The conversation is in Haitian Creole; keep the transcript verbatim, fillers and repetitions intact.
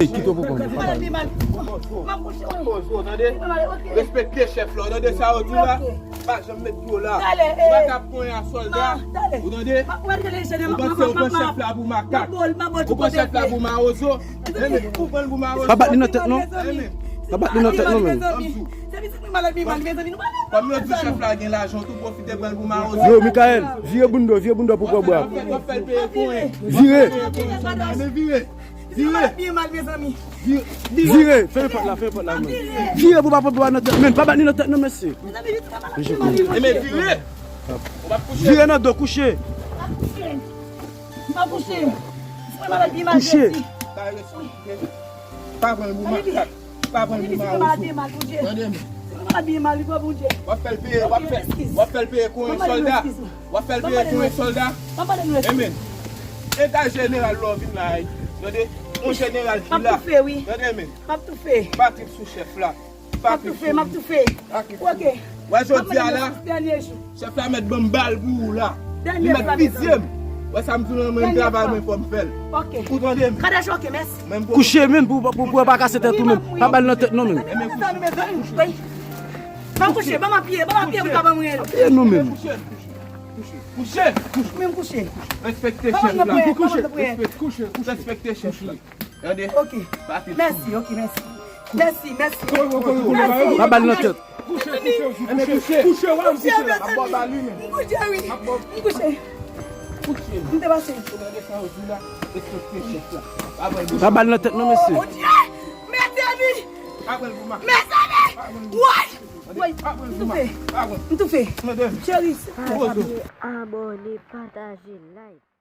Kite w pou kont ou, papa. Pozo, tande? Respekte chèf la, w tande sa yo di la? Pa janm met pye w la. Ou pa ka ap konyen a sòlda. Ou tande? Ou panse ou pran chèf la pou makak. Ou pran chèf la pou mawozo. Enben, ou pran l pou mawozo. Pa bat li nan tèt non. Enben. Pa bat li nan tèt non, menm. Kòm yo di chèf la gen lajan, tou pwofite pran l pou mawozo. Yo, Mikaèl, vire bounda, vire bounda pou pran bwa. W ap fè l peye konyen. Vire. Vire. Vire. Vire. Vire. Fè pòt la, fè pòt la, men. Vire pou pa pran bwa nan tèt, men. Pa bat li nan tèt non, mesye. Enben vire. Ou p ap kouche. Vire nan do, kouche. Pa kouche. Kouche. Pa pran l pou makak. Pa pran l pou mawozo. Tande m. W ap fè l peye, w ap fè, w ap fè l peye konyen sòlda. W ap fè l peye konyen sòlda. Enben. Eta jeneral la w vin la a. Tande? Yon jeneral ki la. Tande, men. Patrik sou chèf la. M ap toufe, m ap toufe. Ok. Wè jodi a la, chèf la mèt ban m bal pou ou la. Li mèt fizye m. Wè sa m di w lan, mwen m travay mwen fò m fè l. Ok. Ou tande m? Kadash, ok, mèsi. Kouche menm pou, pou, pou pa kase tèt ou menm. Pa bat l nan tèt non menm. Ban m kouche, ban m apye, ban m apye pou ka ban mwen. Apye non menm. Kouche. Kouche. Menm kouche. Respekte chèf la. Kouche. Respekte chèf la. Tande? Ok. Mèsi, ok, mèsi. Mèsi, mèsi. Pa ba l nan tèt. Kouche, kouche, kouche, kouche, kouche, kouche, kouche, wi. M kouche. M te pase. Pa ba l nan tèt non, mesye. Bondye! Mezanmi! Mezanmi! Woy! Woy! M toufe. M toufe. Cheri. Pa bliye abòne, pataje, like.